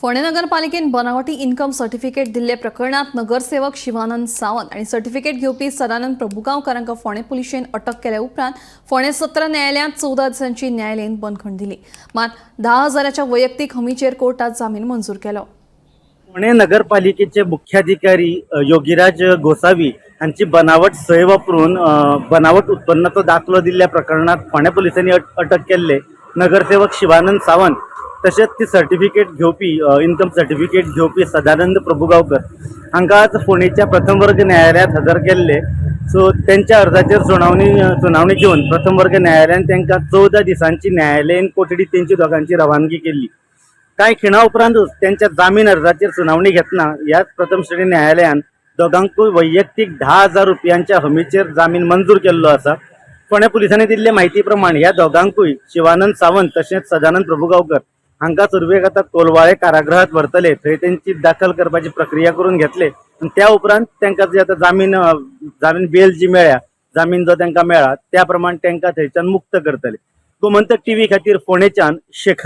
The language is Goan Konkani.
फोंडें नगरपालिकेन बनावटी इन्कम सर्टिफिकेट दिल्ले प्रकरणात नगरसेवक शिवानंद सावंत आनी सर्टिफिकेट घेवपी सदानंद प्रभुगांवकर हांकां फोंडें पुलिशेन अटक केल्या उपरांत फोंडें सत्र न्यायालयांत 14 दिसांची न्यायालयीन बंदखण दिली. मात 10,000च्या वैयक्तीक हमीचेर कोर्टात जामीन मंजूर केलो. पुणे नगरपालिकेचे मुख्याधिकारी योगीराज गोसावी हांची बनावट सय वापरून बनावट उत्पन्नाचो दाखलो दिल्ल्या प्रकरणात फोंड्या पुलिसांनी अटक केल्ले नगरसेवक शिवानंद सावंत तशेंच ती सर्टिफिकेट घेवपी, इन्कम सर्टिफिकेट घेवपी सदानंद प्रभुगांवकर हांकां आज फोंडेच्या प्रथम वर्ग न्यायालयात हजर केल्ले. सो तेंच्या अर्जाचेर सुनावणी घेवन प्रथम वर्ग न्यायालयान तांकां 14 दिसांची न्यायालयीन कोठडी तेंची दोगांची रवानगी केल्ली. कांय खिणा उपरांतूच त्यांच्या जामीन अर्जाचेर सुनावणी घेतना ह्याच प्रथम श्रेणी न्यायालयान दोगांकूय वैयक्तीक 10,000 रुपयांच्या हमीचेर जामीन मंजूर केल्लो आसा. फोंड्या पुलिसांनी दिल्ले म्हायती प्रमाण ह्या दोगांकूय, शिवानंद सावंत तशेंच सदानंद प्रभुगांवकर हांकां सुरवेक आतां कोलवाळे कारागृहात व्हरतले. थंय तेंची दाखल करपाची प्रक्रिया करून घेतले आनी त्या उपरांत तांकां जी आतां जामीन बेल जी मेळ्ळ्या, जामीन जो तांकां मेळ्ळा त्या प्रमाण तांकां थंयच्यान मुक्त करतले. गोमंतक टीव्ही खातीर फोंडेच्यान शेखर.